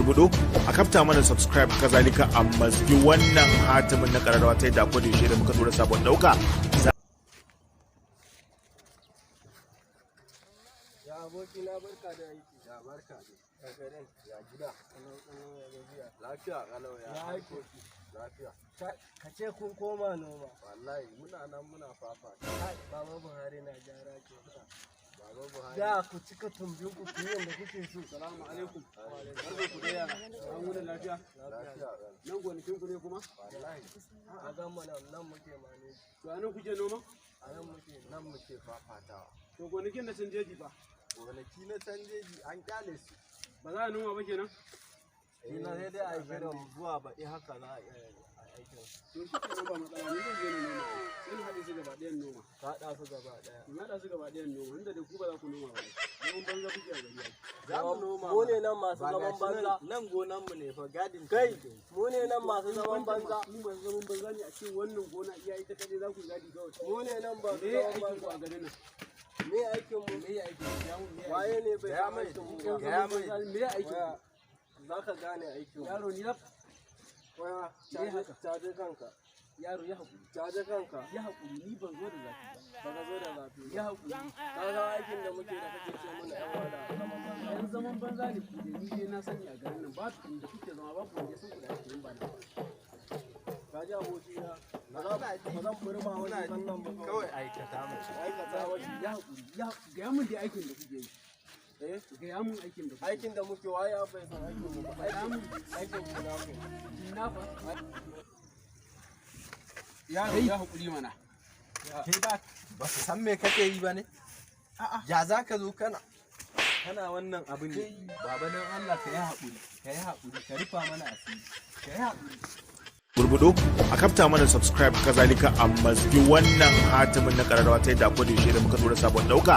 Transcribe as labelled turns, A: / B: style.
A: Gurgudu a kafta mana subscribe, kazalika a mazgi wannan hatimin na kararrawa ta yadda ko da yaushe da muka dora sabon dauka.
B: Ya abokina, barka da aiki.
C: Ya barka dai.
B: Ya garin?
C: Ya gida?
B: Kalau kalau, ya gajiya?
C: Lafiya kalau, ya
B: Ya aiki?
C: harkoki? Lafiya.
B: Ka ce kun koma noma.
C: Wallahi muna nan muna fafata.
B: Kai, Baba Buhari na gyara ke.
C: Baba Buhari.
B: Da ku cika tumbin ku, ku yi yanda kuke so.
D: Salamu alaikum. Barkan ku dai yara. An wuni lafiya?
C: Lafiya kalau.
D: Nan gonakin ku ne kuma?
C: Wallahi.
B: A gama nan, nan muke manage.
D: To a nan kuke noma?
B: A nan muke.
C: Nan muke fafatawa.
D: To gonakin na can jeji fa?
C: Gonaki na can jeji an kyale su.
D: Ba za a noma ba kenan?
B: Ina sai dai a yi shirin zuwa baɗi, haka za a iya a aikin.
D: To shi kenan, ba matsala, ni zan je na noma. Sai na haɗe su gaba ɗayan noma.
B: Ka haɗa su gaba ɗaya.
D: In haɗa su gaba ɗayan noma, inda dai ku ba za ku noma ba. Zaman banza kuke a gari ai.
C: Za mu noma.
B: Mu ne nan masu
C: Ba
B: zaman
C: gashi nan.
B: banza.
C: Nan gonan mu ne fa, gadin.
B: Kai, mu ne nan masu zaman banza.
D: Ku masu zaman banza ne, a ce wannan gona iya ita kaɗai za ku yi gadi kawai.
B: Mu ne nan masu
D: Me
B: zaman
D: aikin ku
B: banza.
D: a garin nan?
B: Me aikin mu?
D: Me aikin ku? Ya mun me aikin
B: Waye ne bai
C: Gaya
B: san
C: mai.
B: aikin mu
D: ku?
B: ba?
C: Gaya mai.
D: Zaman banza ne, me aikin
B: Waya,
D: ku?
B: za ka gane aikin mu.
D: Yaro, ni na
B: Waya,
D: Me haka?
B: Caje kanka.
D: Yaro, ya haƙuri.
B: Caje kanka.
D: Ya haƙuri, ni ban zo da zafi ba.
B: Ba ka zo da zafi ba.
D: Ya haƙuri.
B: Ka san aikin da muke da kake ce mana yan wada zaman banza?
D: Yan zaman banza ne ku dai, ni dai na sani a garin nan babu inda kuke zama, babu wanda ya san ku da ake yin ba na.
B: Ka ji abokina, ba zan burma wani sannan ba.
C: Kawai aikata mu.
B: Aikata mashi.
D: Ya haƙuri, ya gaya mun dai aikin da kuke yi.
B: Eh?
D: Gaya mun aikin da kuke yi.
B: Aikin da muke, waye bai san aikin mu ba?
D: Gaya mun.
B: Aikin mu na mu.
D: Kidnapper. Yaro, ya haƙuri mana.
C: Kai ba ka san me kake yi ba ne? Ya za ka zo kana wannan abin ne? Baba, dan Allah ka yi haƙuri, ka yi haƙuri, ka rufa mana asiri. Ka yi haƙuri.
A: Gurgudu a kafta mana subscribe, kazalika a mazgi wannan hatimin na kararrawa ta yadda ko da yaushe da muka dora sabon dauka.